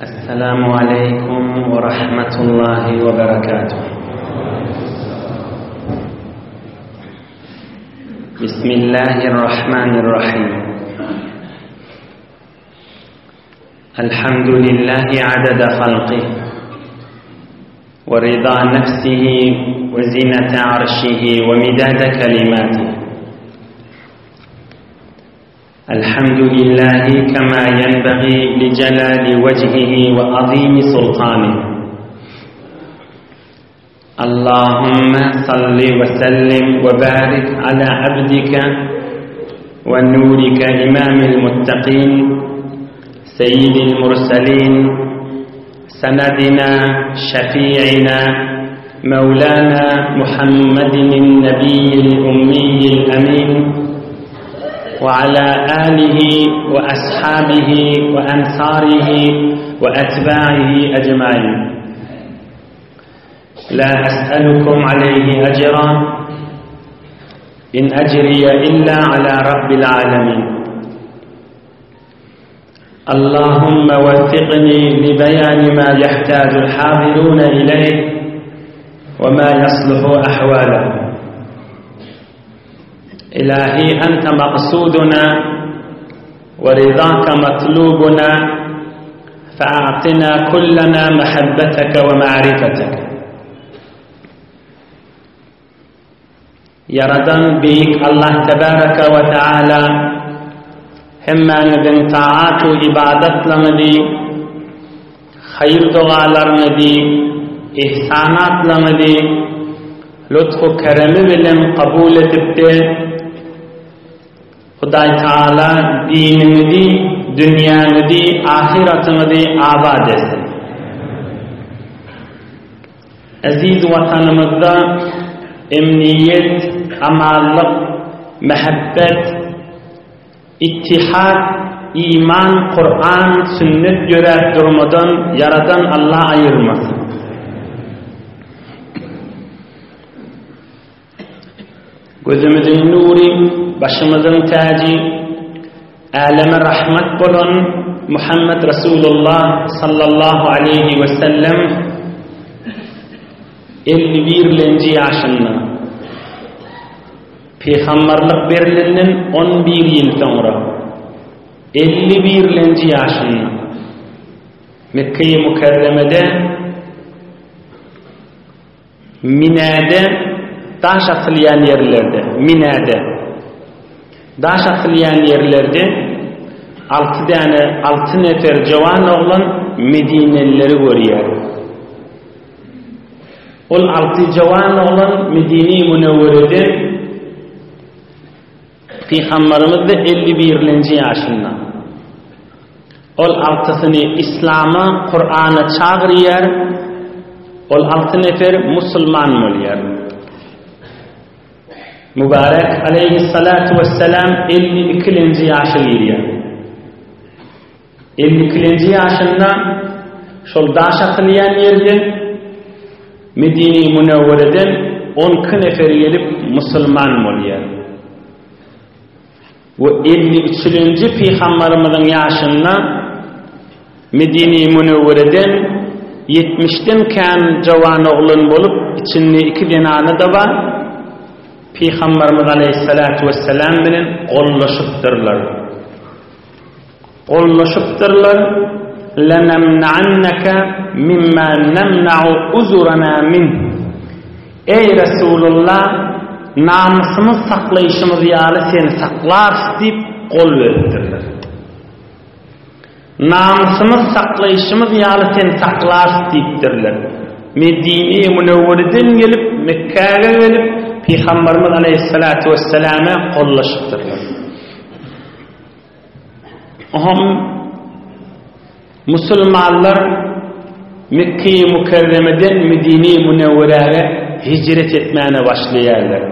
السلام عليكم ورحمة الله وبركاته بسم الله الرحمن الرحيم الحمد لله عدد خلقه ورضا نفسه وزنة عرشه ومداد كلماته الحمد لله كما ينبغي لجلال وجهه وعظيم سلطانه اللهم صل وسلم وبارك على عبدك ونورك إمام المتقين سيد المرسلين سندنا شفيعنا مولانا محمد النبي الأمي الأمين وعلى آله وأصحابه وأنصاره وأتباعه أجمعين لا أسألكم عليه أجرا إن أجري إلا على رب العالمين اللهم وفقني لبيان ما يحتاج الحاضرون إليه وما يصلح أحوالهم إلهي أنت مقصودنا ورضاك مطلوبنا فأعطنا كلنا محبتك ومعرفتك Ýaradan Beýik Allah Tebaraka we Teala hemmäňiziň taat-u ybadatlaryňyzy, haýyr-dogalaryňyzy, ihsanatlaryňyzy lutf-u keremi bilen kabul edipdi. Hudaý Taala diniňizi, dünýäňizi, ahyratyňyzy abat etsin. Eziz Watanymyzda emniýet, amanlyk, mähebbet, ittihat, iman, Kuran, sünnet ýöräp durmadan Ýaradan Alla aýyrmasyn. Gözümiziň nury, başymyzyň täji, äleme rahmat bolan Muhammed Resulullah sallallahu aleýhi we sellem 51-lenji ýaşynda pygamberlik berilenden 11 ýyl soňra 51-lenji ýaşynda Mekge-i Mükerremede Minäde daş atylýan ýerlerde, Minäde daş atylýan ýerlerde alty däne, alty nefer jowan oglan medinelileri görýär. Ol alty jowan oglan Medine-i Münewwerede Pygamberimiz-de 51-lenji ýaşynda. Ol altysyny Islama, Kurana çagyrýar. Ol alty nefer musulman bolýar. Mübarek aleýhissalatu wesselam 52-lenji ýaşa girýär. 52-lenji ýaşynda şol daş atylýan ýerde Medine-i Münewwereden 12 nefer gelip musulman bolýar. We 53-lenji pygambarymyzyň ýaşynda Medine-i Münewwereden 70-den kän jawan oglan bolup, içinde iki zenany-da bar, Pygambarymyz aleýhissalatu wesselam bilen gollaşypdyrlar. Gollaşypdyrlar, Lenemna'anneke mimma nemna'u uzurana minh. Eý, Resulullah, namysymyz saklaýşymyz ýaly seni saklarys diýip gol beripdirler. Namysymyz saklaýşymyz ýaly seni saklarys diýipdirler. Medine-i Münewwereden gelip, Mekgäge gelip, Pygamberimiz aleýhissalatu wesselame gollaşypdyrlar. Ohm musulmanlar Mekge-i Mükerremeden Medine-i Münewweräge hijret etmäne başlaýarlar.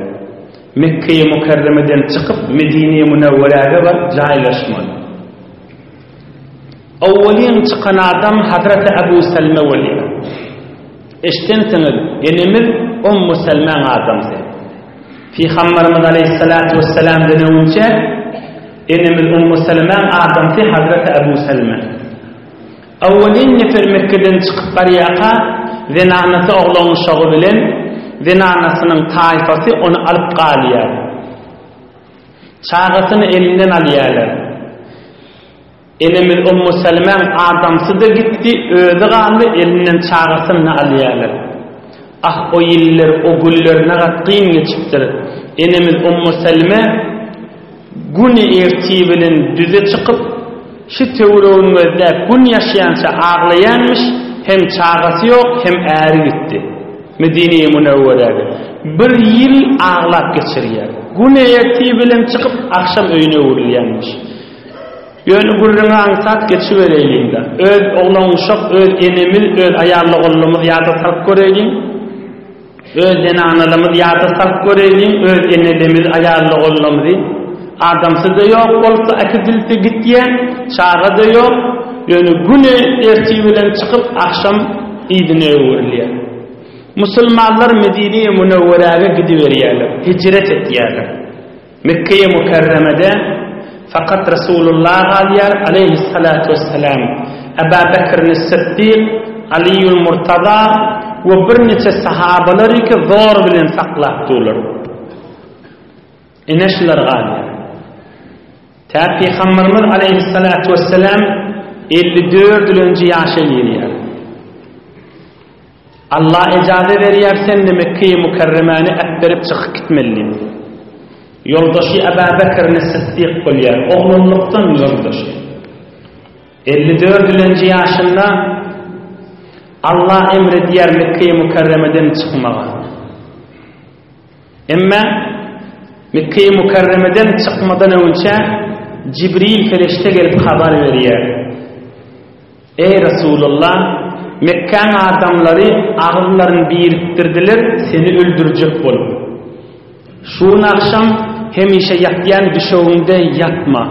Mekge-i Mükerremeden çykyp Medine-i Münewweräge baryp jaýlaşmaly. Owwalyn çykan adam Hazreti Abu Selme bolýar. Eşdensiňiz, enemiz Ummu Selmäň adamsy. Pygamberimiz aleýhissalatu wessalamdan öňünçä enemiz Ummu Selmäň adamsy Hazreti Abu Selme. Awwelin nefer Mekgeden çykyp barýarka, zenanasy oglan-uşagy bilen zenanasynyň taýfasy ony alyp galýar. Çagasyny elinden alýarlar. Enemiz Ummu Selemäň adamsy-da gitdi, özi galdy, elinden çagasyny-da alýarlar. Ah, o ýyllar, o günler nagat kyn geçipdir. Enemiz Ummu Seleme güni ertir bilen düze çykyp, şu töweregini gözläp gün ýaşýança aglaýanmyş, hem çagasy ýok, hem äri gitdi. Medine-i Münewwerede bir ýyl aglap geçirýär. Güni ertir bilen çykyp, agşam öýüne öwrülýänmiş. Ýöne gürrüňi aňsat geçibereýliň-dä. Öz oglan-uşak, öz enemiz, öz aýal-ogullymyz ýada salyp göreýliň. Öz zenanalarymyz ýada salyp göreýliň, öz enelerimizi, aýal-ogullarymyzy. Adamsy-da ýok bolsa, äkidilse gitýä, çaga-da ýok. Ýöne güni ertir bilen çykyp, agşam yzyna öwrülýär. Musulmanlar Medine-i Münewweräge gidiberýärler, hijret etýärler. Mekge-i Mükerremede fakat Resulullah galýar, aleýhissalatu wessalam, Eba Bekrin Siddik, Aliýul Murtaza we birniçe sahabalar ki zor bilen saklap durlar. Ine şular galýar. Tä Pygamberimiz aleýhissalatu wessalam 54-nji ýaşa girýär. Allah ejaza berýär sen-de Mekgeýi Mükerremäni äpberip çykyp gitmeli diýip. Ýoldaşy Eba Bekrini Syddyk bolýar, oglanlykdan ýoldaşy. 54-lenji ýaşynda Allah emr edýär Mekgeýi Mükerremeden çykmaga. Emma Mekgeýi Mükerremeden çykmadan öňçä Jibril perişde gelip habar berýär. Eý, Resulallah! Mekgäň adamlary agyzlaryny birikdirdiler, seni öldürjek bolup. Şu gün agşam hemişe ýatýan düşegiňde ýatma.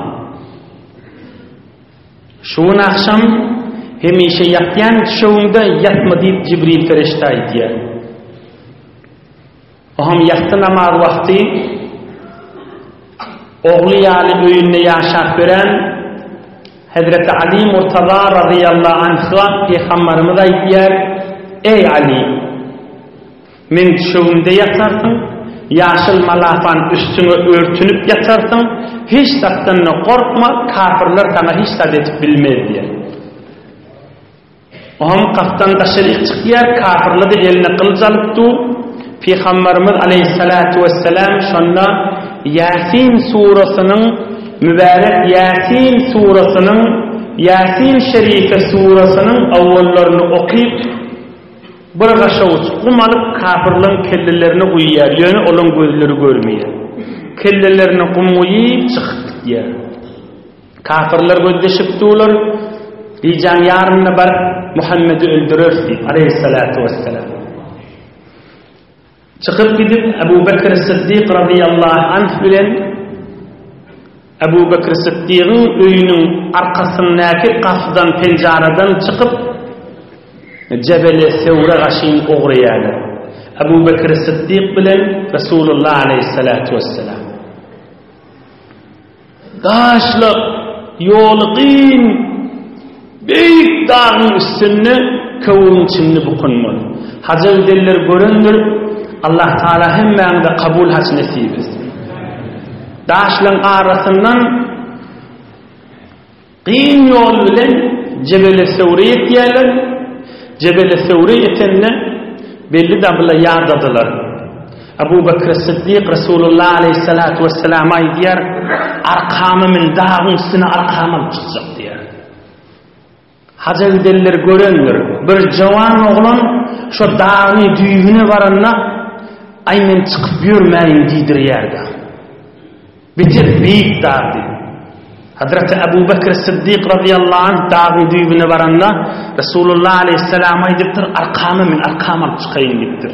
Şu gün agşam hemişe ýatýan düşegiňde ýatma diýip Jibril perişde aýdýar. Oňam ýassy namaz wagty ogly ýaly öýünde ýaşap ýören Hezreti Ali Murtaza razyýallahu anhga Pygambarymyz aýdýar, Eý Ali! Meň düşegimde ýatarsyň, ýaşyl malafan üstüňe örtünip ýatarsyň, hiç zatdan-da gorkma, kapyrlar saňa hiç zat edip bilmez diýýär. Oňam gapdan daşaryk çykýar, kafyrlar-da eline gylyç alyp dur. Pygambarymyz aleýhissalatu wessalam şonda Ýasin surasynyň mübärek Ýasin surasynyň Ýasin şerife surasynyň owwallaryny okyp, bir gaşawuç gum alyp kafyrlaryň kellelerine guýýar, ýöne olaň gözleri görmeýär. Kellelerine gum guýup çykyp gitýär. Kafyrlar gözleşip durlar, Gijäň ýarynda baryp, Muhammedi öldüreris diýip, aleýhissalatu wessalam. Çykyp gidip, Ebu Bekr Siddik razyýallahu anh bilen Ebu Bekr Siddigiň öýüniň arkasyndaky gapydan, penjaradan çykyp, Jebeli Sewre gaşyn ugraýarlar. Ebu Bekr Siddik bilen Resulullah aleýhissalatu wessalam. Daşlyk, ýoly kyn, beýik dagyň üstünde köwügiň içinde bukunmaly. Haja gidenler görendir, Allah Taala hemmäňize kabul haç nesip etsin. Daşlaryň arasyndan Kyn ýol bilen Jebele Söwre ýetýärler. Jebele Söwre ýetende belli dabla ýadadylar. Abu Bekr Siddik Resulullah aleýhissalatu wesselama aýdýar, Arkama min, dagyň üstüne arkama alyp çykjak diýýär. Haja gidenler görendir. Bir jawan oglan şo dagyň düýbüne baranda, Aý men çykyp ýörmäýin diýdirýär-de. Beter beýik dagdy. Hazreti Abu Bekr Siddik razyýallahu anh dagyň düýbüne baranda, Resulullah aleýhissalam aýdypdyr, Arkama min, arkama alyp çykaýyn diýipdir.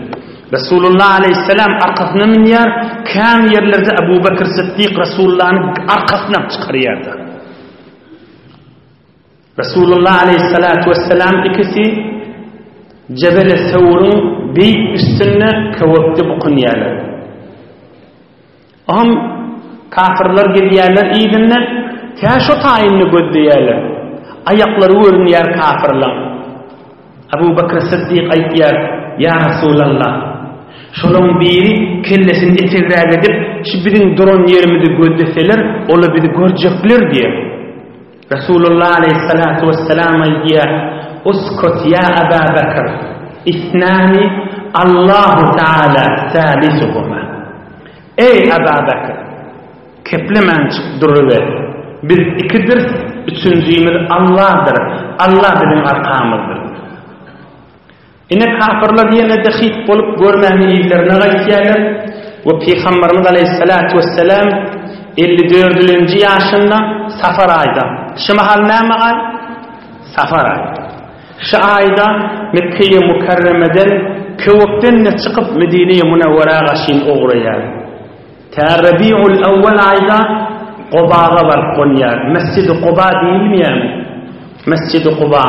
Resulullah aleýhissalam arkasyna münýär, kän ýerlerde Abu Bekr Siddik Resulullahny arkasyna alyp çykarýardy. Resulullah aleýhissalatu wessalam ikisi Jebeli Sewriň beýik üstünde köwekde bukunýarlar. Oňam kafirler gelýärler yzynda, tä şo taýyny gözleýärler. Aýaklary görünýär kafirlaň. Abu Bekr Syddyk aýtýar, Ýa Resulallah! Şolaň biri kellesini etegräk edip, şu biziň duran ýerimizi gözleseler, ola bizi görjekler diýýär. Resulullah aleýhissalatu wessalam aýdýar, Uskut ýa Aba Bekr, isnani Allahu Taala salisuhuma. Eý Aba Bekr! Keplemän çyk duruber. Biz ikidiris, üçünjimiz Allahdyr, Allah biziň arkamyzdyr. Ine kapyrlar ýene-de hyt bolup görmäni yzlaryna gaýtýarlar we Pygamberimiz aleýhissalatu wessalam 54-nji ýaşynda Safar aýda. Şu mahal näme aý? Safar aý. Şu aýda Mekgeýi Mükerremeden köwekden-de çykyp Medine-i Münewwerä gaşyn ugraýar. Tä Rebiul-Ewwel aýda Gubaga baryp gonýar. Mesjidi Guba diýilmeýärmi? Mesjidi Guba.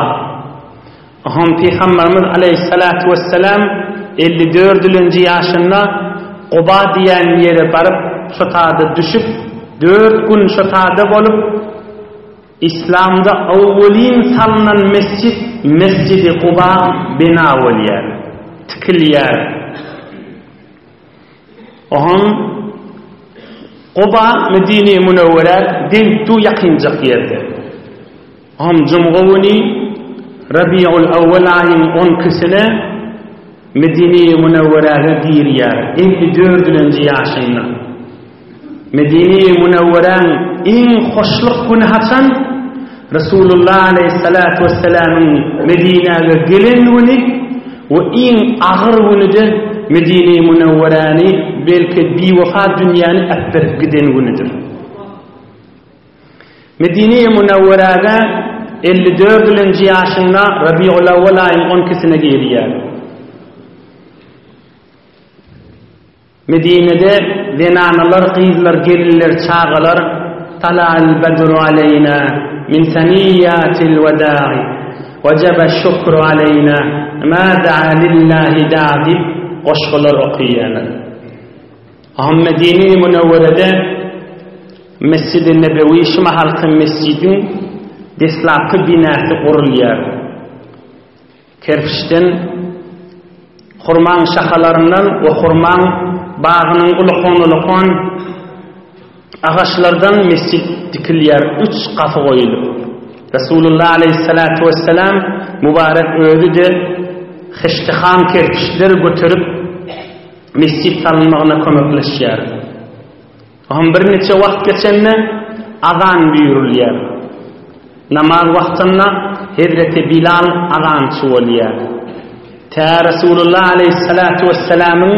Oňam Pygamberimiz aleýhissalatu wessalam 54-nji ýaşynda Guba diýen ýere baryp, şo tada düşüp, dört gün şo tada bolup, Islamda owwelin salnan mesjit Mesjidi Guba bina bolýar, tikilýär. Oňam Guba Medine-i Münewwerä degipdu ýakynjak ýerde. Oňam jumga güni Rabiul Awwal aýyň on ikisine Medine-i Münewweräge girýär, elli dördülenji ýaşynda. Medine-i Münewweräň iň hoşluk güni haçan? Resulullah aleýhissalatu wessalamyň Medinäge gelen güni we iň agyr güni-de Medine-i Münewweräni belki biwepa dünýäni äpberip giden günüdir. Medine-i Münewweräge 54-nji ýaşynda Rabiul-Awwal aýyň on ikisine girýär. Medinede zenanalar, gyzlar, gelinler, çagalar Tala'al bedru aleýna min seniýýatil weda'i Wejebe şükru aleýna ma da'a lillahi da diýip goşgular okaýarlar. Aham Medine-i Münewwerede Mesjidi Nebewi şu mahalky mesjidiň deslapky binasy gurulýar. Kerpiçden, hurmaň şahalaryndan we hurmaň bagynyň ulakan-ulakan agaçlardan mesjit dikilýär, üç gapy goýulyp. Resulullah aleýhissalatu wessalam mübarek özi-de heşdiham kerpiçler göterip mesjit salynmagyna kömekleşýär. Oňam birniçe wagt geçende azan buýrulýar. Namaz wagtynda hezreti Bilal azançy bolýar. Tä Resulullah aleýhissalatu wessalamyň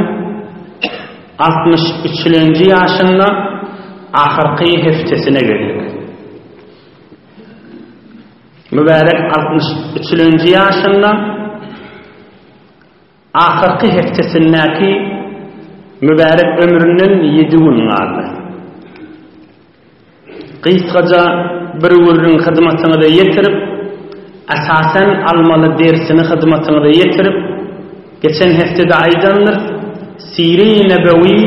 63-lenji ýaşynda ahyrky heftesine geldik. Mübärek 63-lenji ýaşynda Ahyrky hepdesindäki mübärek ömründen ýedi gün galdy. Gysgaja bir gürrüň hyzmatyňyza ýetirip, esasan almaly dersini hyzmatyňyza ýetirip, geçen hepdede aýdandyrys, Sire-i Nebewi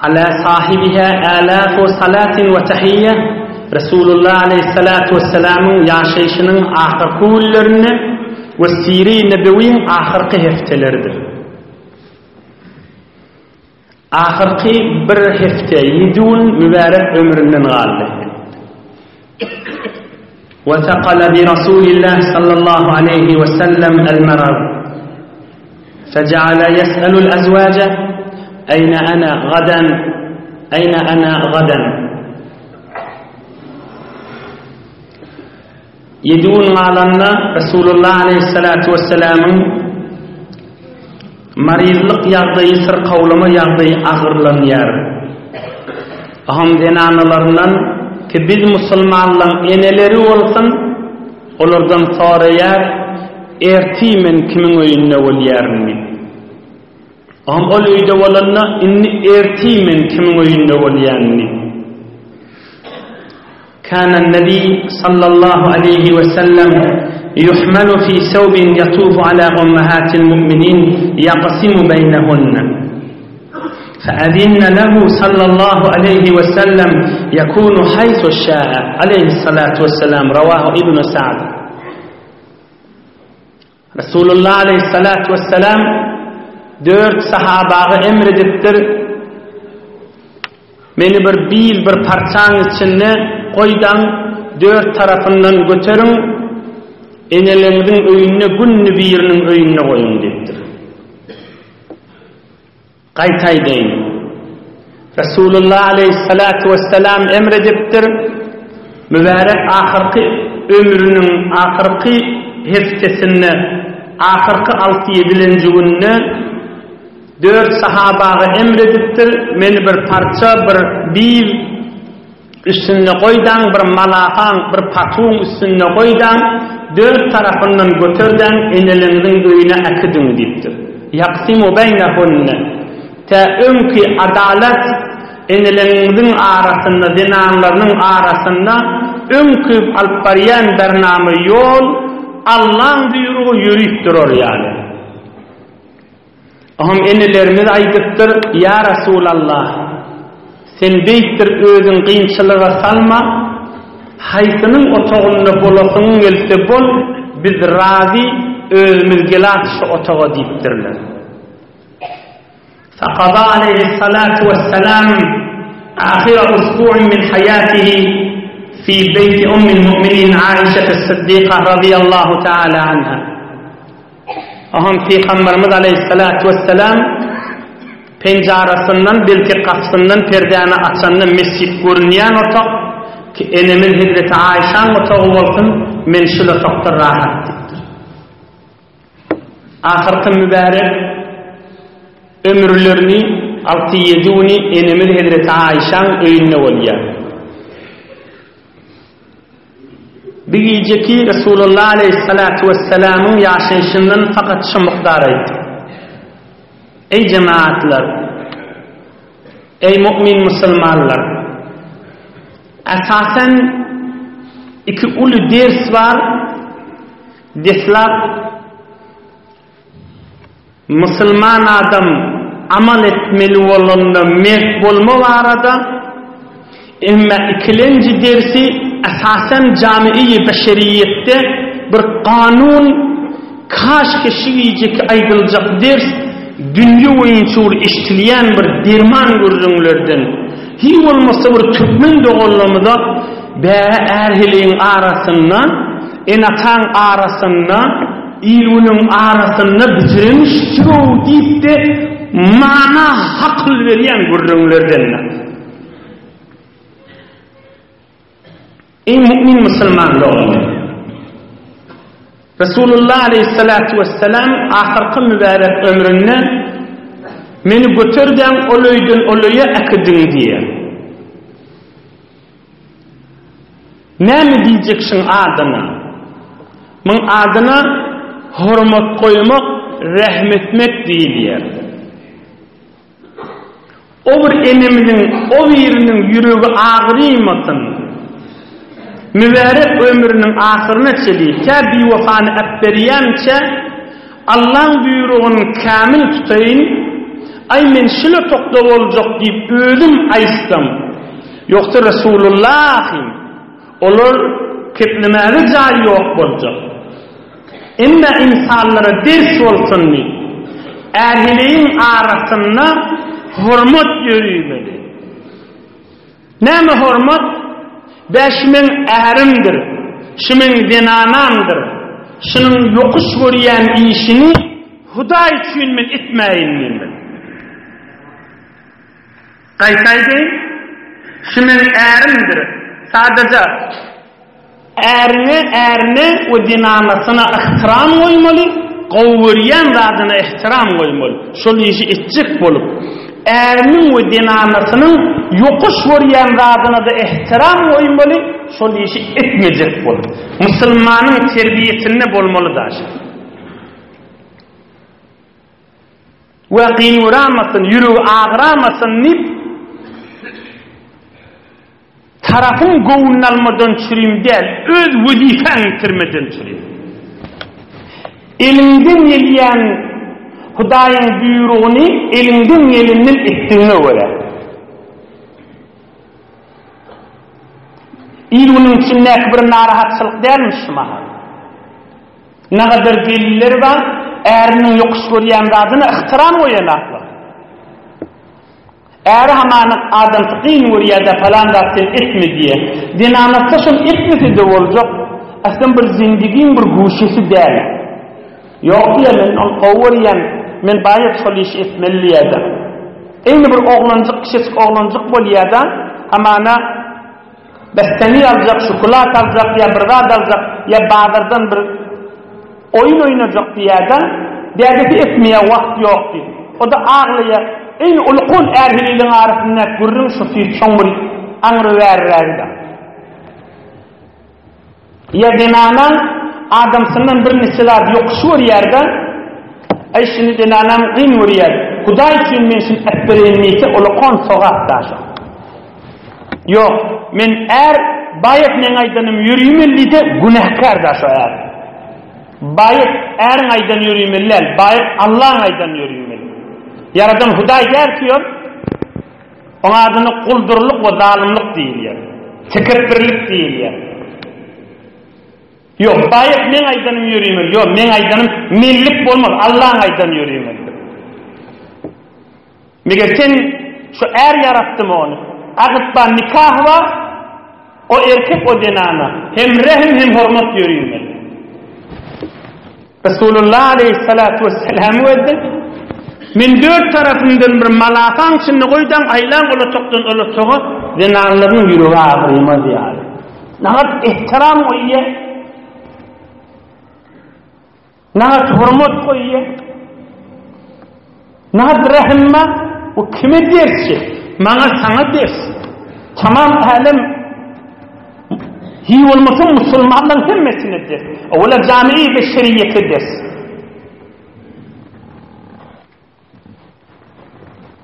Ala sahibiha alafu salatin we tahiyye Resulullah aleýhissalatu wessalamyň ýaşaýşynyň ahyrky günlerinde we Sire-i Nebewiň ahyrky hepdeleridir. Ahyrky bir hepde, ýedi gün mübärek ömründen galdy. We sakala bi Rasulillah sallallahu aleýhi we sellem el-marad. Fejeale ýes'elul ezwaje eýne ene gadan eýne ene gadan. Ýedi gün galanda Resulullah aleýhissalatu wessalamyň maryzlyk ýagdaýy, syrkawlama ýagdaýy agyrlanýar. Aham zenanalaryndan ki biz musulmanlaň eneleri bolsun, olardan soraýar, ertir men kimiň öýünde bolýaryn diýip. Aham ol öýde bolanda indi ertir men kimiň öýünde bolýan diýip. Kana Nebi sallallahu aleýhi we sellem yuhmalu fi sawbin yatufu ala ummahatil mu'minin yaqsimu beýnehunne. Fe'ezinne lehu sallallahu aleýhi we sellem ýekunu haýsu şä'e aleýhissalatu wesselam rawahu Ibnu Sa'd. Resulullah aleýhissalatu wesselam dört sahabaga emr edipdir, Meni bir bil bir parçaň içinde goýdaň, dört tarapyndan göteriň, eneleňiziň öýünde günde biriniň öýünde goýuň diýipdir. Gaýta aýdaýyn. Resulullah aleýhissalatu wessalam emr edipdir, Mübärek ahyrky ömrüniň ahyrky hepdesinde, ahyrky alty-ýedilenji günde dört sahabaga emr edipdir, Meni bir parça, bir bil Üstünde goýdaň bir malahaň, bir patuň üstünde goýdaň, dört tarapyndan göterdäň, eneleňiziň öýüne äkidiň diýipdir. Ýaksimu beýnehunne. Tä öňki adalat eneleňiziň arasynda, zenanlarynyň arasynda öňki alyp barýan bernama ýol Allaň buýrugy ýörüp durar ýaly. Oňam enelerimiz aýdypdyr, Ýa Resulallah! Sen beýtdir özüň kynçylyga salma, haýsynyň otagynda bolasyň gelse bol, biz razy, özümiz gelat şu otaga diýipdirler. Fakaza aleýhissalatu wessalam ahyra usbu'in min haýatihi fi beýti ummil mu'minin Aişetes-Siddiqa razyýallahu ta'ala anha. Oňam Pygamberimiz aleýhissalatu wessalam penjarasyndan, belki gapysyndan perdäni açanda mesjit görünýän otag, ki enemiz hezreti Aýşaň otagy bolsun, men şul otagda rahat diýipdir. Ahyrky mübärek ömürlerini alty-ýedi güni enemiz hezreti Aýşaň öýünde bolýar. Bir gijeki Resulullah aleýhissalatu wessalamyň ýaşaýşyndan fakat şu mukdar aýtdyk. Eý jemaatlar! Eý mu'min musulmanlar! Esasen iki uly ders bar. Deslap Musulman adam amal etmeli bolanda mert bolma barada, emma ikilenji dersi esasan jamiýi beşeriýetde bir kanun kaşki şu gijeki aýdyljak ders dünýe boýunça bir eşdilýän bir derman gürrüňlerden hiý bolmasa bir türkmen doganlarymyza bä är-heleýiň arasynda ene-ataň arasynda Il-günüň arasynda bitiremiş söw diýip-de mana hakyl berýän gürrüňlerden-de. Eý mu'min musulman doganlar! Resulullah aleýhissalatu wessalam ahyrky mübärek ömründe meni göterdäň ol öýden ol öýe äkidiň diýýär. Näme diýjek şyň adyna? Myň adyna hormat goýmak, rähm etmek diýilýär. O bir enemiziň o biriniň ýüregi agyrymasyn. Mübärek ömrüniň ahyryna çeli, tä biwefany äpberýänçä, Allaň buýrugyny kämil tutaýyn, aý men şil otagda boljak diýip özüm aýtsam, ýogsa Resulullahym, olar keplemäge jaý ýok boljak. Emma ynsanlara ders bolsun diýip, är-heleýiň arasynda hormat ýöriýmeli. Näme hormat? Bä şu meň ärimdir, şu meň zenanamdyr, şunuň ýokuş görýän işini Hudaý üçin men etmäýin diýmeli. Gaýta aýdaýyn, şu meň ärimdir, sadaja Ärine, ärine we zenanasyna yhtyram goýmaly, gowy görýän zadyna ehtiram goýmaly. Şol işi etjek bolup, äriniň we zenanasynyň ýokuş görýän zadyna-da ehtiram goýmaly, şol işi etmejek bolup. Musulmanyň terbiýesinde bolmaly daşy. We gyňyramasyn, ýüregi agyramasyn diýip, Tarapyň göwnüni almadan çürim däl, öz wezipäňi ýitirmeden çürim. Eliňden gelýän. Hudaýyň buýrugyny eliňden gelenden etdigiňe görä. Il-günüň içindäki bir narahatçylyk dälmiş şu mahal. Nagadar gelinler bar, äriniň ýokuş görýän zadyna yhtyram goýanaklar. Äri hamanyň adamsy kyn görýär-de palan zat sen etme diýýär. Zenanasy şony etmese-de boljak. Aslym bir zindigiň bir guşesi däl. Ýok diýýär, men ony gowy görýän, men baýat şol işi etmeli diýýär-de. Eýni bir oglanjyk, kiçijik oglanjyk bolýar-da, hamana Besseni aljak, şokolad aljak ýa bir zat aljak, ýa bazardan bir oýun oýnajak diýýär-de, dädesi etmeýär, wagt ýok diýip. O-da aglaýar. Eýni ulukun är-heleýliň arasyndaky gürrüň şu süýt şoň bir aňry bärirägi-de. Ýa zenanaň adamsyndan bir niçe zat ýokuş görýär-de, Aý, şuny zenanam gyn görýär, Hudaý üçin men şuny äpbereýin diýse, ulukon sogap daşa. Ýok, men är, baýat meň aýdanym ýöriýmeli diýse, günäkär da şo är. Baýat äriň aýdany ýöriýmeli däl, baýat Allaň aýdany ýöriýmeli. Ýaradan Hudaý däl ki ol. Oň adyna guldurlyk we zalymlyk diýilýär. Tekepbirlik diýilýär. Ýok, baýat meň aýdanym ýöriýmeli. Ýok, meň aýdanym menlik bolmaz, Allaň aýdany ýöriýmelidir. Meger sen şu är ýaratdymy ony? Agyt bar, nikah bar, o erkek o zenana hem rehim hem hormat ýöriýmeli. Resulullah aleýhissalatu wesselam özi Men dört tarapymdan bir malasaň içinde goýdaň, aýlaň ol otagdan ol otaga, zenanlaryň ýüregi agyrymaz ýaly. Nagat ehtiram goýýar. Nagat hormat goýýar. Nagat rehim bar. Bu kime dersçi? Maňa saňa ders. Tamam älem hi bolmasa musulmanlaryň hemmesine ders. Owala jami beşeriýete ders.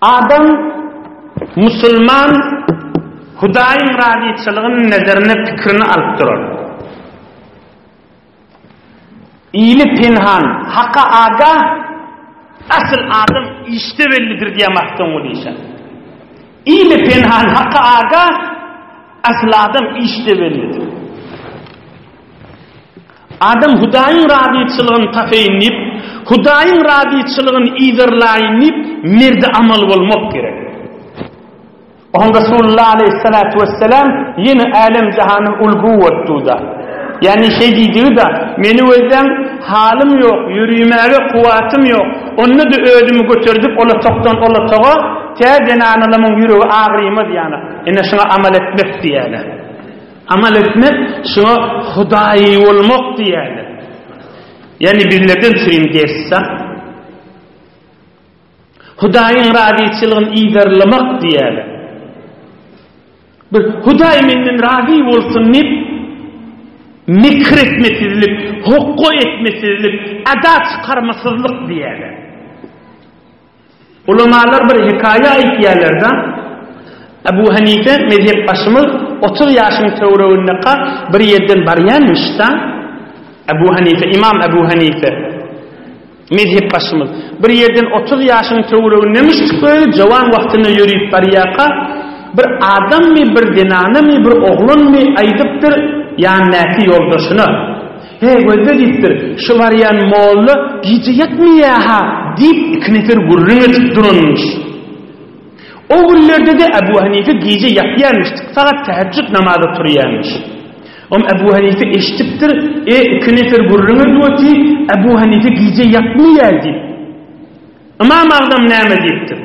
Adam musulman Hudaýyň razyçylygyny nezerine pikirini alyp durar. Ili penhan, haka agah, asyl adam işde bellidir diýýär Magtymguly işan. Ili penhan, haka agah, asyl adam işde bellidir. Adam Hudaýyň razyçylygyny tapeýin diýip, Hudaýyň razyçylygyny yzarlaýyn diýip, merdi amal bolmak gerek. Oňa Resulullah aleýhissalatu wesselam ýene älem-jahanyň ulgy bolupdy-da. Ýagny şeý diýdigi-de, Meni gözläň, halym ýok, ýörimäge kuwwatym ýok. Onda-da özümi göterdip ol otagdan ol otaga, tä zenanalamyň ýüregi agyrymaz ýaly. Ine şuňa amal etmek diýýärler. Amal etmek, şuňa hudaýy bolmak diýýärler. Ýagny bizlerden çürim ders-de. Hudaýyň razyçylygyny yzarlamak diýýärler. Bir Hudaý menden razy bolsun diýip, mekir etmesizlik, hokga etmesizlik, ada çykarmasyzlyk diýýärler. Ulamalar bir hekaýa aýtýarlar-da, Ebu Hanife mezhep başymyz 30 ýaşyň töweregindeka bir ýerden barýanmyş-da, Ebu Hanife, Imam Ebu Hanife. Mezhepbaşymyz, bir ýerden 30 ýaşyň töweregindemişdik özi, jowan wagtynda ýörüp barýarka, bir adammy, bir zenanamy, bir oglanmy aýdypdyr ýanyndaky ýoldaşyna, Heý, gözle diýipdir, şu barýan molla gije ýatmaýa-ha diýip, iki nefer gürrüň edip duranmyş. O günlerde-de Ebu Hanife gije ýatýarmyş, sagat tähejjüt namaza turýarmyş. Om Ebu Hanife eşidipdir, e, iki nefer gürrüň edip otyr, Ebu Hanife gije ýatmaýar diýip. Ymam Agzam näme diýipdir?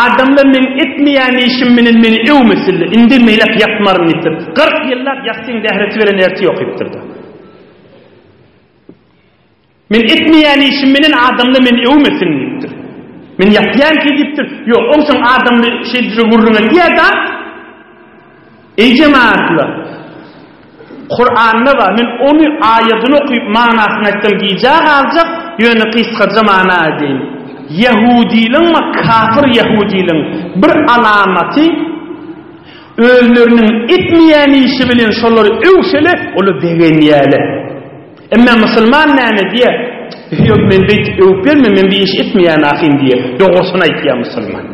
Adamlar meň etmeýän işim menen meni öwmesinler, indem meýläk ýatmaryn diýipdir. 40 ýyllap ýassyň zähreti beren erti ýok diýipdir-de. Men etmeýän işim menen adamlar meni öwmesin diýipdir. Men ýatýan ki diýipdir. Ýok, onsoň adamly şeýdije gürrüň edýär-da. Eý jemaatlar! Kuranda bar, men ony aýadyny okyp manasyny aýtsam gijä galjak, ýöne gysgaja mana edeýin. Ýehudylyň we kafir ýehudylyň bir alamaty özleriniň etmeýän işi bilen şolary öwsele, olar begenýärler. Emma musulman näme diýýär? Ýok, men beýdip öwüp berme, men bir iş etmeýän ahyn diýýär. Dogrusyny aýtýar musulman.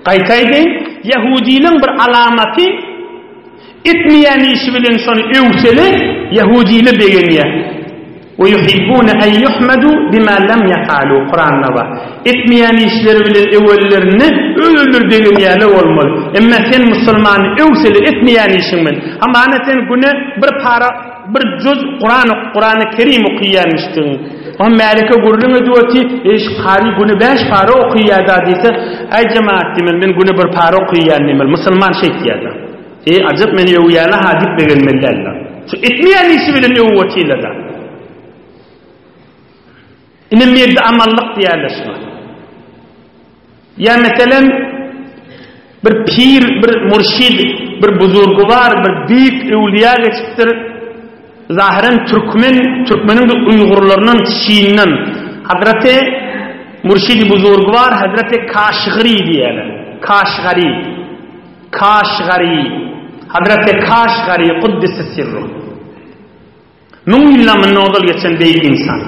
Gaýta aýdaýyn, ýahudylaryň bir alamaty etmeýän işi bilen şony öwseli, ýahudylar begenýär. We yuhibbune en yuhmedu bima lem yef'alu Kuranda bar. Etmeýän işleri bilen öwenlerinde öz-özleri begenýärler bolmaly. Emma sen musulmany öwseli etmeýän işiň bilen. Hamana sen güne bir para bir juz Kuran Kurany Kerim okaýanmyşdygyň. Oňa märeke gürrüň edip otyr, Eý, şu kary güne bäş para okaýar-da diýse, Äý, jemagat diýmeli, men güne bir para okaýan diýmeli. Musulman şeýtýär-de. Eý, ajap meni öwýärler-ha diýip begenmeli däldir. Şu etmeýän işi bilen öwüp otyrlar-da. Ine merdi amallyk diýýärler şuňa. Ýa meselem, bir pir, bir murşid, bir buzurgy bar, bir beýik öwlüýä geçipdir. Zahyran türkmen, türkmeniň-de uýgurlaryndan, Çinden. Hazreti Murşidi buzurgy bar, Hazreti Kaşgary diýýärler. Kaşgary. Kaşgary. Hazreti Kaşgary Kuddise sirruh. Müň ýyldan mundan ozal geçen beýik ynsan.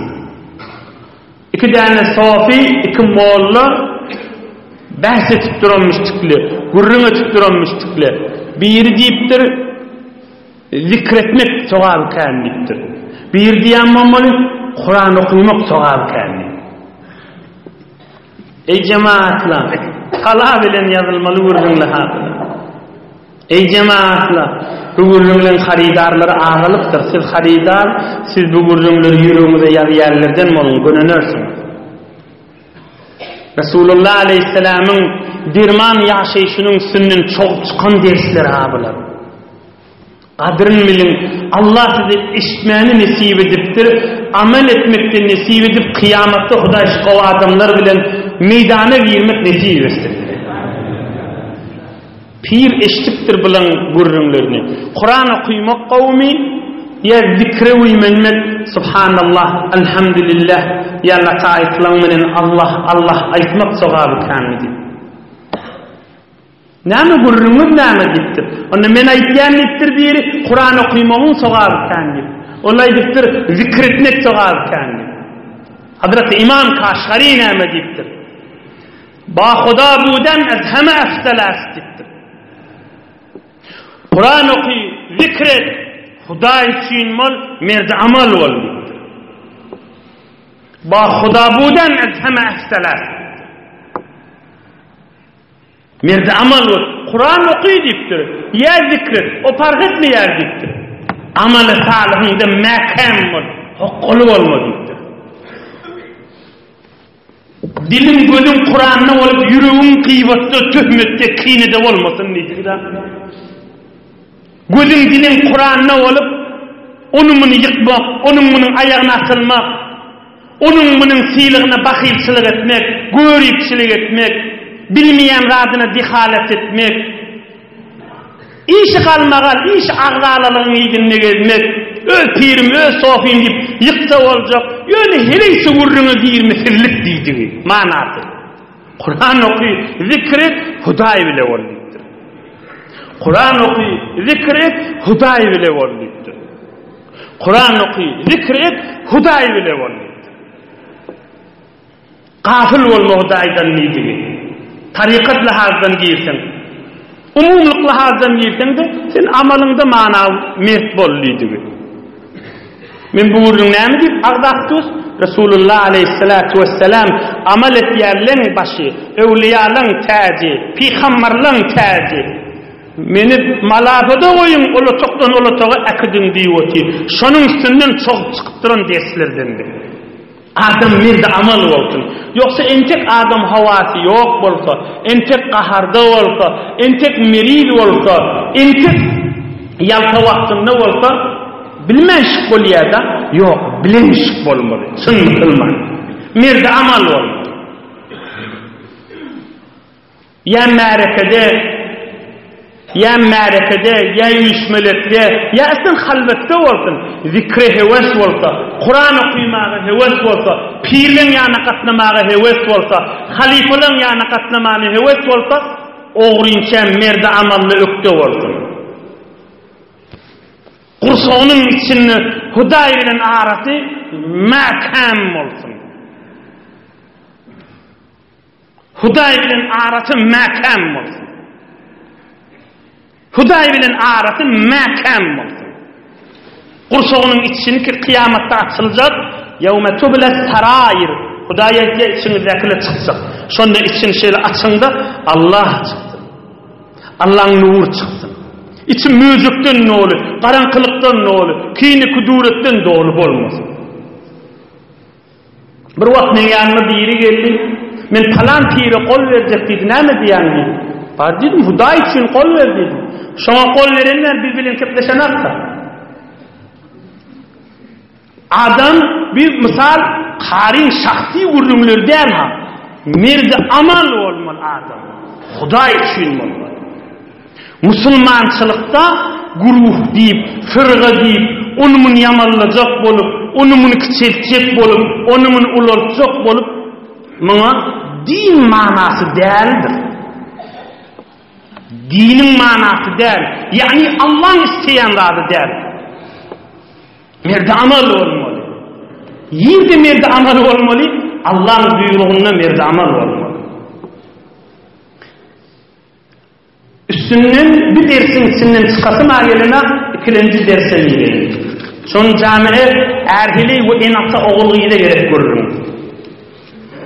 Iki däne sofy, iki molla bäs etip duranmyşdykly, gürrüň etip duranmyşdykly. Biri diýipdir, zikretmek sogaby kän diýipdir. Biri diýen bolmaly, Kuran okymak sogaby kän diýip. Eý jemaatlar, tala bilen ýazylmaly gürrüňler hakyna. Eý jemagatlar! Bu gürrüňleň harydarlary azalypdyr. Siz harydar, siz bu gürrüňleri ýüregiňize ýazýanlardan boluň, gönenersiňiz. Resulullah aleýhissalamyň derman ýaşaýşynyň üstünden çogup çykan dersler-ha bular. Gadyryn biliň, Allah size eşitmäni nesip edipdir, amel etmekde nesip edip, kyýamatda Hudaý şu gowy adamlar bilen meýdana girmek nesip etsin. Pir eşidipdir bulaň gürrüňlerini. Kuran okymak gowumy ýa zikre güýmenmek Subhanallah, Alhamdulillah ýa lataiflaň menen Allah, Allah aýtmak sogaby känmi diýip. Näme gürrüňiz näme diýipdir. Onda men aýtýan diýipdir biri Kuran okymagyň sogaby kän diýip. Ol aýdypdyr zikr etmek sogaby kän diýip. Hazreti Imam Kaşgary näme diýipdir. Ba Huda buden ez heme efdal est diýipdir. Kuran oky, zikr et, Hudaý üçin bol, merdi amal bol diýipdir. Ba Huda buden ez heme efdal est. Merdi amal bol, Kuran oky diýipdir. Ýa zikr et, o parh etmeýär diýipdir. Amaly salyhyňda mäkäm bol, hokgaly bolma diýipdir. Diliň gözüň Kuranda bolup ýüregiň gyýbatda, töhmetde, kinede bolmasyn diýdi-de. Gözüň diliň Kuranda bolup, ony muny ýykmak, onuň munuň aýagyna asylmak, onuň munuň sylagyna bahylçylyk etmek, göripçilik etmek, bilmeýän zadyna dehalat etmek, Işi galmagal, işi agzalalygyň yzynda gezmek, öz pirim, öz sofym diýip ýyksa boljak, ýöne heleý şu gürrüňe girmesizlik diýdigi, manasy. Kuran oky, zikr et, Hudaý bile bol diýipdir. Kuran oky, zikr et, Hudaý bile bol diýipdir. Kuran oky, zikr et, Hudaý bile bol diýipdir. Gafyl bolma Hudaýdan diýdigi. Tarykat lihazdan girseň, umumylyk lihazdan girseň-de, sen amalyňda mana mert bol diýdigi. Men bu gürrüň näme diýip agzapdys? Resulullah aleýhissalatu wessalam amal etýänleň başy, öwliýalaň täji, pygambarlaň täji. Meni malafada goýuň, ol otagdan ol otaga äkidiň diýip otyr. Şonuň üstünden çogup çykyp duran derslerdendi. Adam merde amal bolsun. Ýogsa entek adam howasy ýok bolsa, entek gaharda bolsa, entek meriz bolsa, entek ýalta wagtynda bolsa, bilmänşik bolýada, ýok, bilenşik bolmaly, çyn musulman. Merde amal bolmaly. Ýa märekede, ýa märekede, ýa üýşmelekde, ýa islen halwetde bolsun, zikre höwes bolsa, Kuran okymaga höwes bolsa, pirleň ýanyna gatnamaga höwes bolsa, halypalaň ýanyna gatnamana höwes bolsa, ogrynça merdi amally ökde bolsun. Gursagynyň içinde. Hudaý bilen arasy mäkäm bolsun. Hudaý bilen arasy mäkäm bolsun. Hudaý bilen arasy mäkäm bolsun. Gursagynyň içinki kyýamatda açyljak, Ýewme tubla sarair. Hudaý aýtýar, içiňizdäkiler çykjak. Şonda içini şeýle açyňda Allah çyksyn. Allaň nury çyksyn. Içi möjekden doly, garaňkylykdan doly, kine-küdüretden doly bolmasyn. Bir wagt meň ýanyma biri geldi. Men palan pire gol berjek diýdi. Näme diýýäň diýdi. Bar diýdim, Hudaý üçin gol ber diýdim. Şoňa gol berenler biz bilen gepleşenakda. Adam bir mysal karyň şahsy gürrüňleri däl ha. Merdi amal bolmaly adam. Hudaý üçin bolmaly. Musulmançylykda guruh diýip, fyrga diýip, ony-muny ýamanlajak bolup, ony-muny kiçeltjek bolup, ony-muny ulaltjak bolup, muňa din manasy däldir. Diniň manasy däl, ýagny Allaň isleýän zady däl. Merdi amal bolmaly. Ýerde merdi amal bolmaly, Allaň buýrugynda merdi amal bolmaly. Üstünden bir dersiň içinden çykasym-a gelenok, ikilenji derse gireýin. Şony jame är-heleý we ene-ata ogul-gyza gerek gürrüň.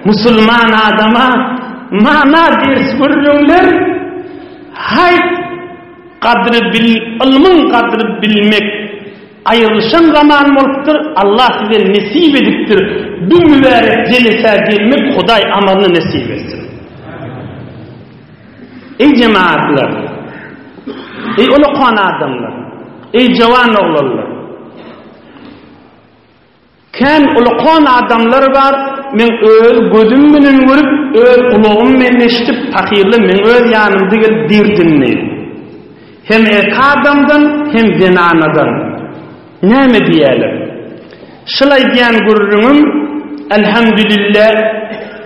Musulman adama mana ders gürrüňler haýp gadry bil ylmyň gadry bilmek aýrylyşan zaman bolupdyr, Allah size nesip edipdir bu mübärek jelesä gelmek Hudaý amalyny nesip etsin. Eý jemagatlar! Eý ulakan adamlar! Eý jawan oglanlar! Kän ulakan adamlar bar, men öz gözüm bilen görüp, öz gulagym bilen eşidip, pahyrlar meň öz ýanymda gelip derdinli. Hem erkek adamdan, hem zenanadan. Näme diýýärler? Şul aýdýan gürrüňim Elhamdülillah,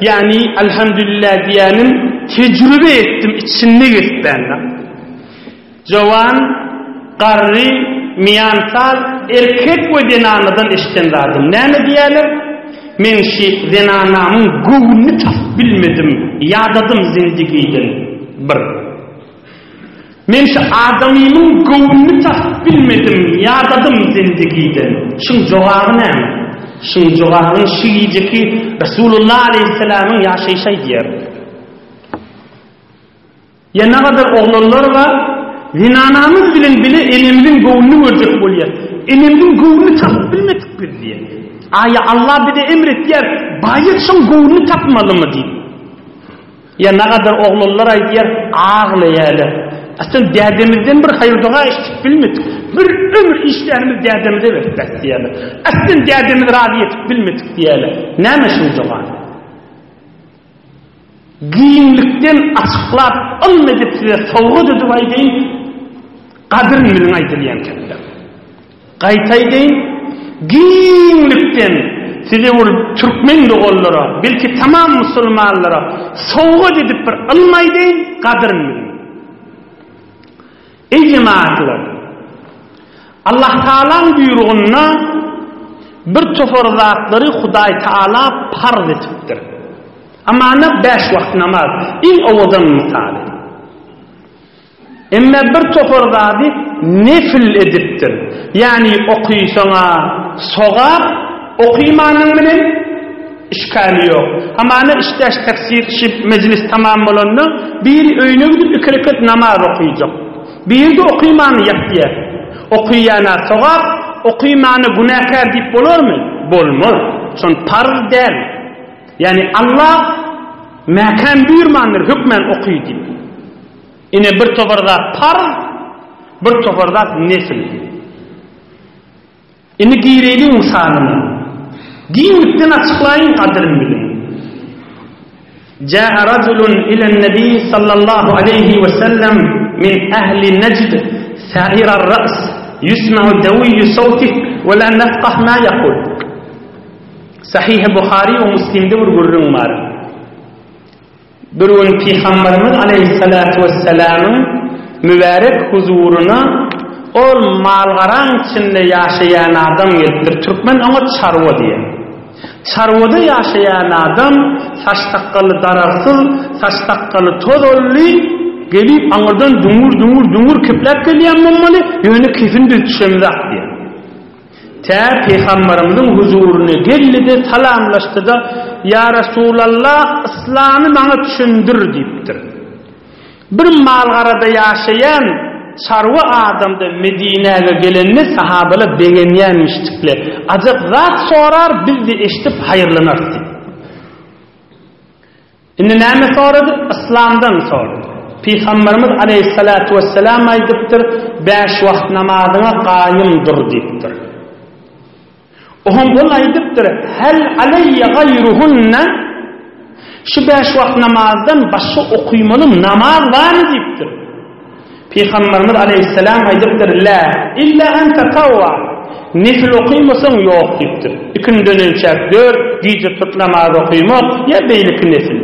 ýagny Elhamdülillah diýýänim tejrübe etdim içinde gezipbända. Jowan, garry, miýansal, erkek we zenanadan eşiden zadym. Näme diýýärler? Men şi zenanamyň göwnüni tapyp bilmedim, ýadadym zindigiden. Bir. Men şu adamymyň göwnüni tapyp bilmedim, ýadadym zindigiden. Şuň jogaby näme? Şuň jogabyny şu gijeki Resulullah aleýhissalamyň ýaşaýşy aýdýar. Ýa nagadar oglanlar bar, zenanamyz bilen bile enemiziň göwnüni görjek bolýar. Enemiziň göwnüni tapyp bilmedik biz diýýär. Aýa Allah bize emr etýär, baýat şoň göwnüni tapmalymy diýip. Ýa nagadar oglanlar aýdýar, aglaýarlar. Aslynda dädemizden bir haýyr-doga eşidip bilmedik. Bir ömür işlänimiz dädemize berip bäs diýýärler. Aslynda dädemizi razy edip bilmedik diýýärler. Näme şuň jogaby? Giňlikden açyklap, ylm edip size sowgat edip aýdaýyn, gadyryn biliň aýdylýan kepler. Gaýta aýdaýyn, giňlikden size bir türkmen doganlara, belki tamam musulmanlara sowgat edip bir ylm aýdaýyn, gadyryn biliň. Eý jemagatlar! Allah Tagalaň buýrugynda bir topar zatlary Hudaý Tagala parz edipdir. Amana bäş wagt namaz iň owadan mysaly. Emme bir topar zady nefil edipdir. Ýagny okysaňa sogap, okymanyň bilen işgali ýok. Hamana işdäş tefsir şi mejlis tamam bolanda biri öýüne gidip iki rekat namaz okyjak. Biri-de okymany ýatýar. Okyýana sogap, okymana günäkär diýip bolarmy? Bolmaz. Şon parz däl. Ýagny Allah mäkäm buýurmandyr hökmän oky diýip. Ine bir topar zat parz, bir topar zat nefil. Indi gireýliň mysalyna. Giňlikden açyklaýyn gadyryn biliň. Jaa rajulun ilen nebi sallallahu aleýhi we sellem min ehli Nejd sa'irar ra's yusma'u dawiyyu sawtih we la nefkah ma yekul. Sahihi Buhary we Muslimde bir gürrüň bar. Bir gün Pygamberimiz aleýhissalatu wessalamyň mübärek huzuryna. Ol mal-garaň içinde ýaşaýan adam gelipdir. Türkmen oňa çarwa diýýär. Çarwada ýaşaýan adam saç-sakgaly daragsyz, saç-sakgaly tozanly, gelip aňyrdan düňür-düňür-düňür kepläp gelýän bolmaly, ýöne kefin biz düşemzak diýýär. Tä Pygamberimiziň huzuryna geldi-de, salamlaşdy-da, Ýa Resulallah, yslamy maňa düşündir diýipdir. Bir mal-garada ýaşaýan çarwa adam-da Medinäge gelende sahabalar begenýänmişdikler. Ajap zat sorar, biz-de eşidip haýyrlanarys diýip. Indi näme sorady? Yslamdan sorady. Pygamberimiz aleýhissalatu wesselam aýdypdyr, Bäş wagt namazyňa gaýym dur diýipdir. Oňam ol aýdypdyr, Hel aleýýe gaýruhunne? Şu bäş wagt namazdan başga okymaly namaz barmy diýipdir. Pygamberimiz aleýhissalam aýdypdyr, Lä, illa en tatawwa. Nefil okymasaň ýok diýipdir. Ikinden ölçäp dört, gije turup namaz okymak ýa beýleki nefil.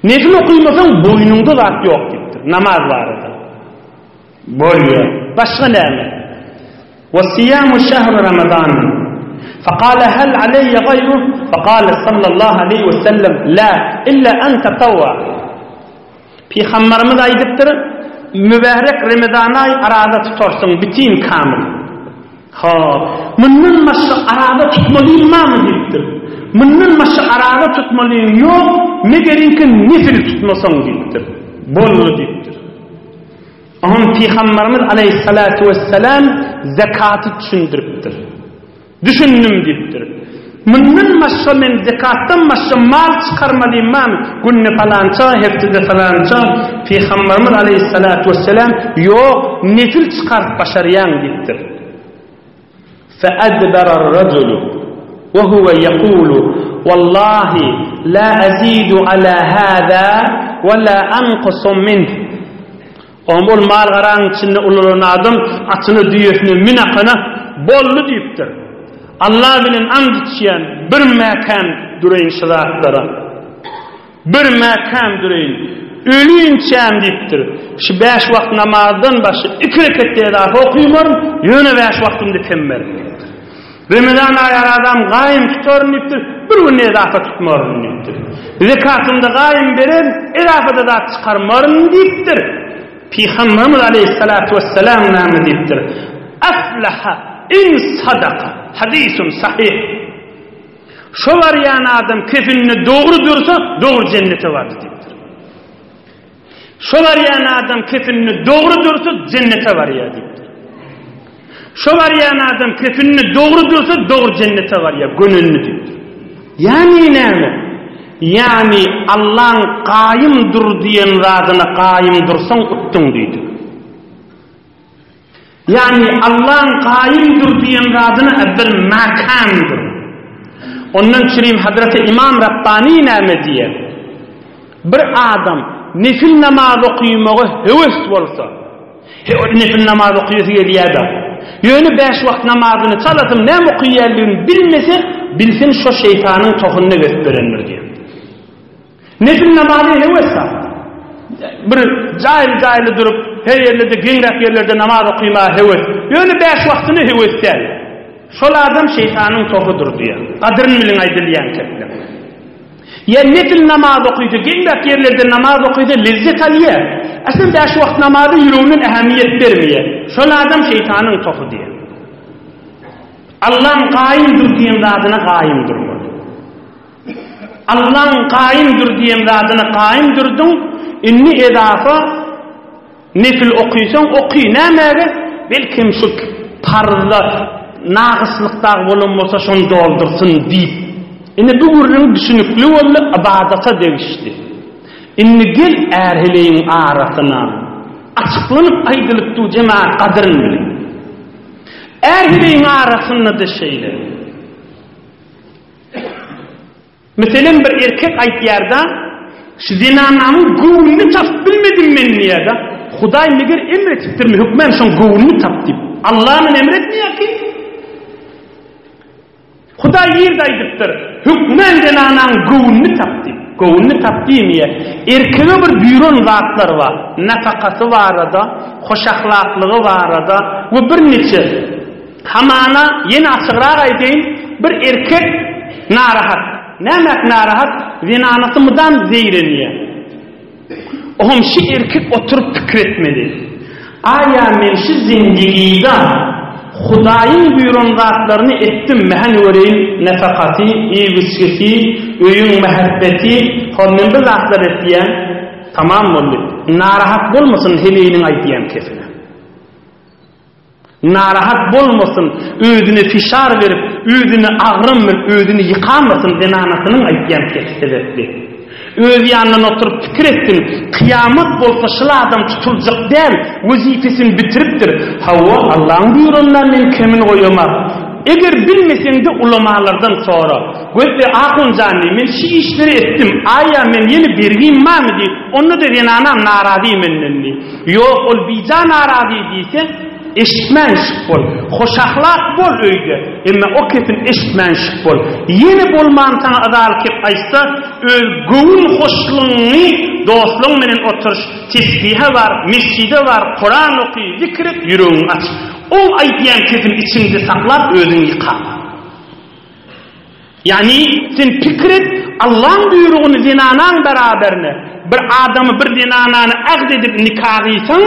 Nefil okymasaň boýnuňda zat ýok diýipdir, namaz barada. Bolýar. Başga näme? Wa siýamu şähru Ramazan. Fekale hel aleýýe gaýruh? Fekale sallallahu aleýhi we sellem, La, illa en tatawwa. Pygamberimiz aýdypdyr, Mübärek Remezan aý araza tutarsyň bitin kamyl. Ha, mundan başga araza tutmalyň barmy diýipdir. Mundan başga araza tutmalyň ýok, megeriňki nefil tutmasaň diýipdir. Boldy diýipdir. Oňa Pygamberimiz aleýhissalatu wessalam zekaty düşündiripdir. Düşündim diýipdir. Mundan başga men zekatdan başga mal çykarmalymam, günde palança, hepdede falança, Pygamberimiz aleýhissalatu wessalam, Ýok, nefil çykaryp başarýaň diýipdir. Feadbara ar-rajulu we huwe ýekulu, Wallahi la azidu ala hâzâ we la ankusu minh. Oňa ol mal-garaň içinde ulalan adam atyna, düýesine min akana, Boldy diýipdir. Alla bilen ant içýän, bir mäkäm duraýyn şu zatlara. Bir mäkäm duraýyn. Ölinçäm diýipdir. Şu bäş wagt namazdan başga iki reketde edafa okymaryn, ýöne bäş wagtymda kemmerin diýipdir. Remezan aýy arazam gaýym tutaryn diýipdir, bir gün edafa tutmaryn diýipdir. Zekatymda gaýym bererin, edafada zat çykarmaryn diýipdir. Pygamberimiz aleýhissalatu wessalam näme diýipdir? Aflaha in sadaka. Hadisun sahih. Şo barýan adam kefinde dogry dursa, dogry jennete bardy diýipdir. Şo barýan adam kepinini dogry dursa jennete barýar diýipdir. Şo barýan adam kepinini dogry dursa dogry jennete barýar, gönenli diýipdir. Ýagny näme? Ýagny Allaň gaýym dur diýen zadyna gaýym dursaň utduň diýdik. Ýagny Allaň gaýym dur diýen zadyna äwwel mäkäm dur. Ondan çürim Hazreti Imam Rabbani näme diýer? Bir adam nefil namaz okymaga höwes bolsa, he ol nefil namaz okuyasy gelýär-de, ýöne bäş wagt namazyny çalasym näme okaýanlygyny bilmese, bilsin şo şeýtanyň tohunyna gezip berendir diýer. Nefil namazy höwes zat. Bir jaýly-jaýly durup, her ýerlerde, giňräk ýerlerde namaz okymaga höwes. Ýöne bäş wagtyna höwes däl. Şol adam şeýtanyň tohudyr diýýär. Gadyryn biliň aýdylýan kepler. Ýa nefil namaz okysa, giňräk ýerlerde namaz okysa lezzet alýar. Aslynda bäş wagt namaza ýüreginden ähmiýet bermeýär. Şol adam şeýtanyň tohy diýýär. Allaň gaýym dur diýen zadyna gaýym durmaly. Allaň gaýym dur diýen zadyna gaýym durduň, indi edafa nefil okysaň oky, nämäge? Belkem şu parzda nagyslyk dagy bolan bolsa şony doldursyn diýip. Indi bu gürrüň düşünikli boldy, ybadata degişli. Indi gel är-heleýiň arasyna. Açyklanyp aýdylyp dur, jemagat gadyryn biliň. Är-heleýiň arasynda-da şeýle. Meselem bir erkek aýtýarda, şu zenanamyň göwnüni tapyp bilmedim men diýýärda. Hudaý meger emr etipdirmi hökmän şoň göwnüni tap diýip. Allah men emr etmeýär ki. Hudaý nirde aýdypdyr, hökmän zenanaň göwnüni tap diýip. Göwnüni tap diýmeýär. Erkege bir buýran zatlar bar. Nafakasy barada, hoşahlaklygy barada we birniçe. Hamana, ýene açygrak aýdaýyn, bir erkek narahat. Nämäk narahat? Zenanasy mydam zeýrenýär. Oňam şi erkek oturyp pikir etmeli. Aýa men şi zindigida Hudaýyň buýran zatlaryny etdim mähä göreýin nefakasy, iýip-içgisi, öýüň mähebbeti, hol men bu zatlary etýän, tamam boldy. Narahat bolmasyn heleýiniň aýdýan kesine. Narahat bolmasyn, özüne fişar berip, özüne agram berip, özüni ýykamasyn zenanasynyň aýtýan kesi sebäpli. Öz ýanyndan oturyp pikir etsin, kyýamat bolsa şul adam tutuljak däl, wezipesini bitiripdir. Hawa, Allaň buýranyna men kemini goýamak. Eger bilmeseňde ulamalardan sora. Gözle ahun jan diý, men şi işleri etdim, aýa men ýene bergim barmy diý, onda-da zenanam narazy menden diý. Ýok, ol bija narazy diýse, eşitmänşik bol. Hoşahlak bol öýde, emma o kesin eşitmänşik bol. Ýene bolman saňa yzaly kep aýtsa, öz göwün hoşlugyňy dostlaň menen oturyş, tesbihe bar, mesjide bar, Kuran oky, zikir et, ýüregiňi aç. Oň aýdýan kesini içiňde saklap özüňi ýykama. Ýagny, sen pikir et, Allaň buýrugyny zenanaň beraberine, bir adamy, bir zenanany ähd edip nika gyýsaň,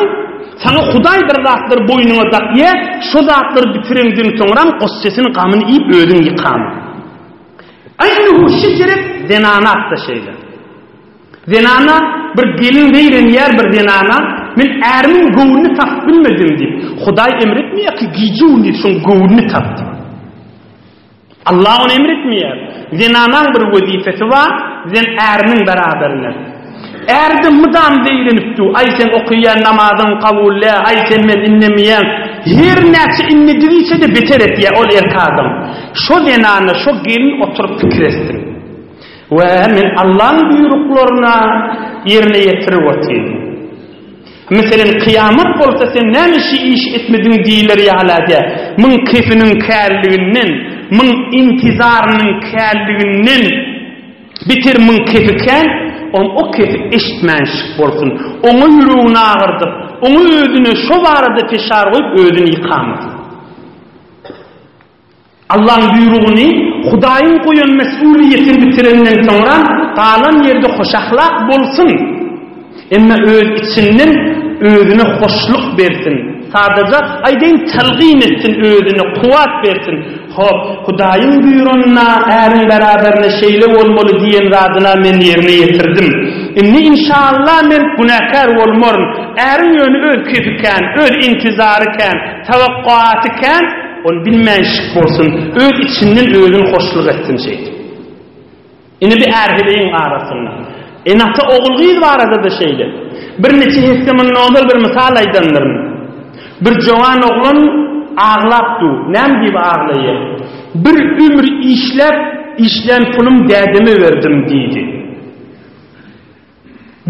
saňa Hudaý bir zatlar boýnuňa dakýar, şo zatlary bitireňden soňram gussasyny, gamyny iýip özüň ýykama. Aýnuhu şejerek zenanat-da şeýle. Zenana, bir gelin zeýrenýär bir zenana, men ärimiň göwnüni tapyp bilmedim diýip. Hudaý emr etmeýär ki, gije-gündiz şoň göwnüni tap diýip. Allah ony emr etmeýär. Zenanaň bir wezipesi bar, zen äriniň beraberine. Är-de mydam zeýrenip dur, aý sen okaýan namazyň kabul däl, aý sen men indemeýän. Her näçe indedigiçe-de beter etýär ol erk adam. Şo zenana, şo gelin oturyp pikir etsin. We men Allaň buýruklaryna ýerine ýetirip otyryn. Meselem, kyýamat bolsa sen näme şi işi etmediň diýiler ýaly dä. Muň kefiniň källiginden, muň intizarynyň källiginden beter muň kefi kän, on o kefi eşitmänşik bolsun. Oňa ýüregini agyrdyp, oňa özüne şo barada peşar goýup özüni ýykamasyn. Allaň buýrugyny, Hudaýyň goýan mes'uliýetini bitirenden soňra galan ýerde hoşahlak bolsun. Emma öz içinden özüne hoşluk bersin. Sadaja aýdaýyn talgyn etsin özüne kuwwat bersin. Hop, Hudaýyň buýranyna äriň beraberine şeýle bolmaly diýen zadyna men ýerine ýetirdim. Indi inşallah men günäkär bolmaryn. Äriň ýöne öz kefi kän, öz intizary kän, tawakkuaty kän. Ol bilmänşik bolsun, öz içinden özüni hoşluk etsin şeýdip. Ine bir är-heleýiň arasynda. Ene-ata ogul-gyz barada-da şeýle. Birniçe hepde mundan ozal bir mysal aýdandyryn. Bir jowan oglan aglap dur. Näme diýip aglaýar? Bir ömür işläp, işlän pulum dädeme berdim diýdi.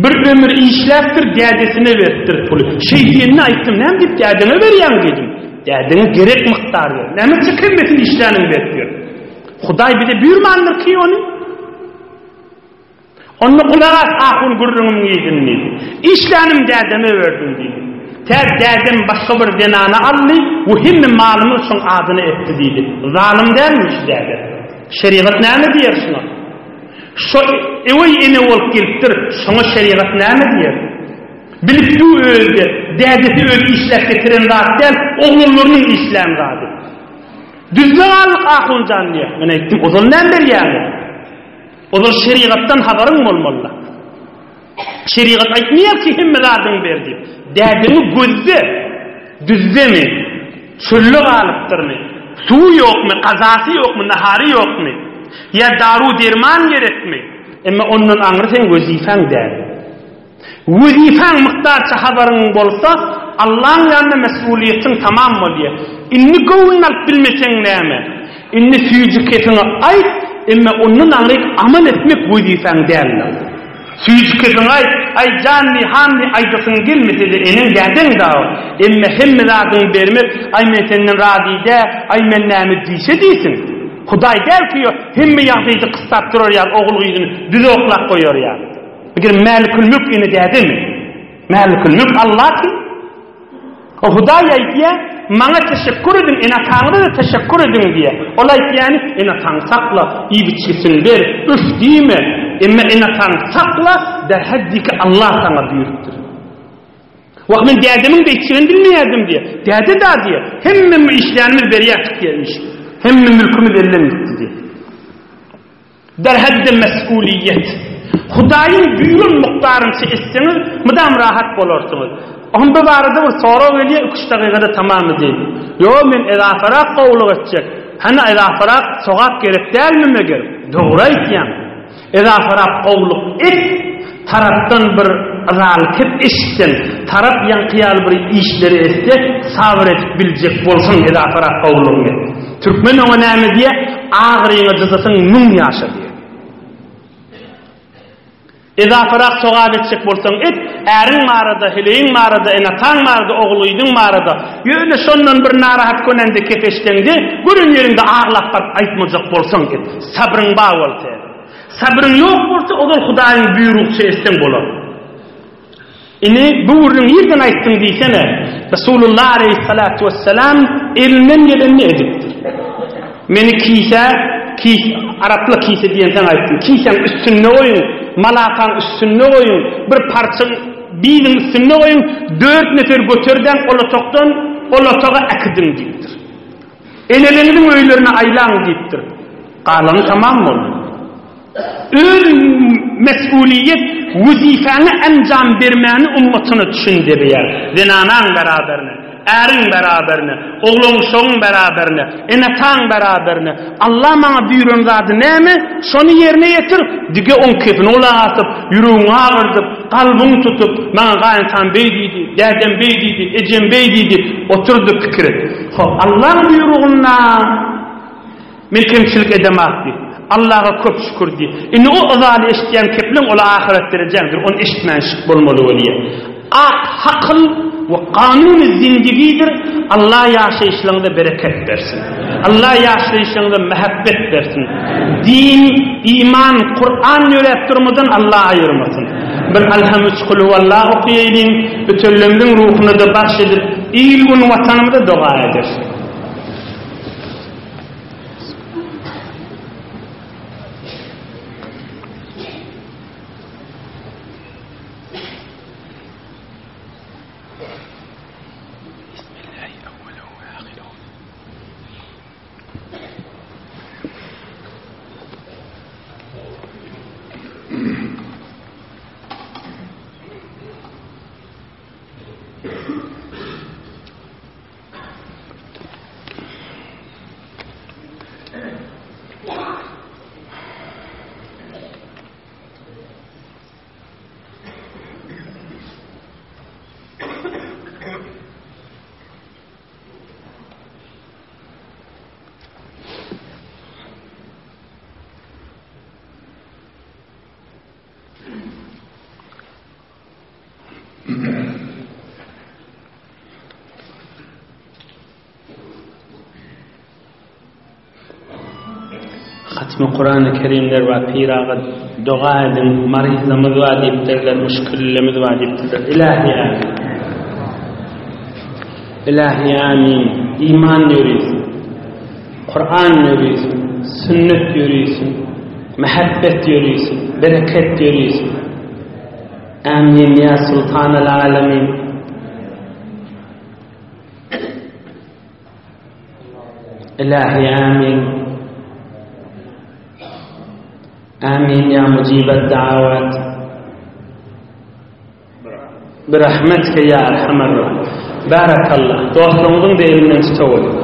Bir ömür işläpdir, dädesine beripdir puly. Şeý diýenine aýtdym, näme diýip dädeňe berýäň diýdim. Dädeňe gerek mukdar ber. Näme üçin hemmesini işläniň berip ýör? Hudaý bize buýurmandyr ki ony. Onda gulak as ahun gürrüňimiň yzyny diýdi. Işlänim dädeme berdim diýdi. Tä dädem başga bir zenany aldy we hemme malymy şoň adyna etdi diýdi. Zalym dälmi şu däde? Şerigat näme diýer şuňa? Şo öweý ene bolup gelipdir, şoňa şerigat näme diýer? Bilip dur özi-de, dädesi özi işläp getiren zat däl, oglanlarynyň işlän zady. Düzde galdyk ahun jan diýýär. Men aýtdym, ozal näme berýäňiz? Ozal şerigatdan habaryň bolmaly-da. Şerigat aýtmaýar ki hemme zadyňy ber diýip. Dädeňi gözde, düzdemi, çölde galypdyrmy, suwy ýokmy, gazasy ýokmy, nahary ýokmy, ýa daru-derman gerekmi? Emma ondan aňry seň wezipäň däl. Wezipäň mukdarça habaryň bolsa, Allaň ýanynda mesuliýetiň tamam bolýar. Indi göwnüni alyp bilmeseň näme? Indi süýji kefiňi aýt, emma ondan aňryk amal etmek wezipäň däldir. Süýji kefiňi aýt, aý janly, hanly aýdasyň gelmese-de eneň dädeň dagy, emma hemme zadyňy bermek, aý men senden razy dä, aý men näme diýse diýsin. Hudaý däl ki ýo, hemme ýagdaýda gyssap durar ýaly ogul-gyzyny düze oklap goýar ýaly. Eger Mälikül Mülk ene dädemi? Mälikül Mülk Allah ki. O Hudaý aýdýar, maňa teşekkür ediň, ene-ataňyza-da teşekkür ediň diýýär. Ol aýtýany, ene-ataňy sakla, iýip-içgisini ber, üf diýme. Emma ene-ataňy sakla, derhäddiki Allah saňa buýrupdyr. Wah, men dädemiň beýtjegini bilmeýärdim diýýär. Däde-da diýýär, hemme işlänimiz berýärdik diýýär iş. Hemme mülkümiz elden gitdi diýýär. Derhedde mes'uliýet. Hudaýyň buýran mukdarynça etseňiz, mydam rahat bolarsyňyz. Ohm bu barada bir sorag gelýär, iki-üç dakykada tamam edeýin. Ýo, men edaparak gowulyk etjek. Hany edaparak sogap gerek dälmi meger? Dogry aýtýaň. Edaparak gowulyk et, tarapdan bir yzaly kep eşitseň, tarap ýaňky ýaly bir işleri etse, sabyr edip biljek bolsaň edaparak gowulygyňy et. Türkmen oňa näme diýýär? Agyryňa dyzasaň müň ýaşa diýýär. Edaparak sogap etjek bolsaň et, äriň barada, heleýiň barada, ene-ataň barada, ogul-gyzyň barada. Ýöne şondan bir narahat könende kep eşdeňde, gören ýeriňde aglap baryp aýtmajak bolsaň et. Sabryň bar bolsa. Sabryň ýok bolsa, ozal Hudaýyň buýrugyça etseň bolar. Indi bu gürrüňi nirden aýtdyň diýsene, Resulullah aleýhissalatu wessalam elinden gelenini edipdir. Meni kisä, kis, araplar kise diýensoň aýtdym, kisäň üstünde goýuň, malakaň üstünde goýuň, bir parça biziň üstünde goýuň, dört nefer göterdäň ol otagdan ol otaga äkidiň diýipdir. Eneleriňiziň öýlerine aýlaň diýipdir. Galany tamam boldy. Öz mes'uliýet wezipäňe enjam bermäni ummatyna düşündirýär. Zenanaň beraberine, äriň beraberine, oglan-uşagyň beraberine, ene-ataň beraberine. Allah maňa buýran zady näme? Şony ýerine ýetir, dige oň kepini gulak asyp, ýüregiňi agyrdyp, kalbyňy tutup, maňa gaýyntam beý diýdi, dädem beý diýdi, ejem beý diýdi, otur-da pikir et. Hop, Allaň buýrugynda Men kemçilik edemak diý. Allaha köp şükür diý. Indi o yzaly eşitýän kepleň ol ahyret derejäňdir, ony eşitmän şik bolmaly bolýa. Ak hakyl we kanuny zindigidir, Allah ýaşaýyşlaňyza bereket bersin. Allah ýaşaýyşlaňyza mähebbet bersin. Din, iman, Kuran ýöräp durmadan Allah aýyrmasyn. Bir Alham üç Kulhuwallah okaýaýlyň, ötenlerimiziň ruhuna-da bagş edip, il-gün watanymyza doga ederis. Hatmy Kurany Kerimler bar Pir aga doga ediň maryzlamyz bar diýipdirler muşkillemiz bar diýipdirler Ilahi amin Ilahi amin iman ýörisin Kuran ýörisin sünnet ýörisin mähebbet ýörisin bereket ýörisin Amin ýa Sultanal Alemin. Ilahi amin. Amin ýa mujibet dawat. Birahmetke ýa erhamer Barakallah. Dostlaryňyzyň da elinden tutaweliň.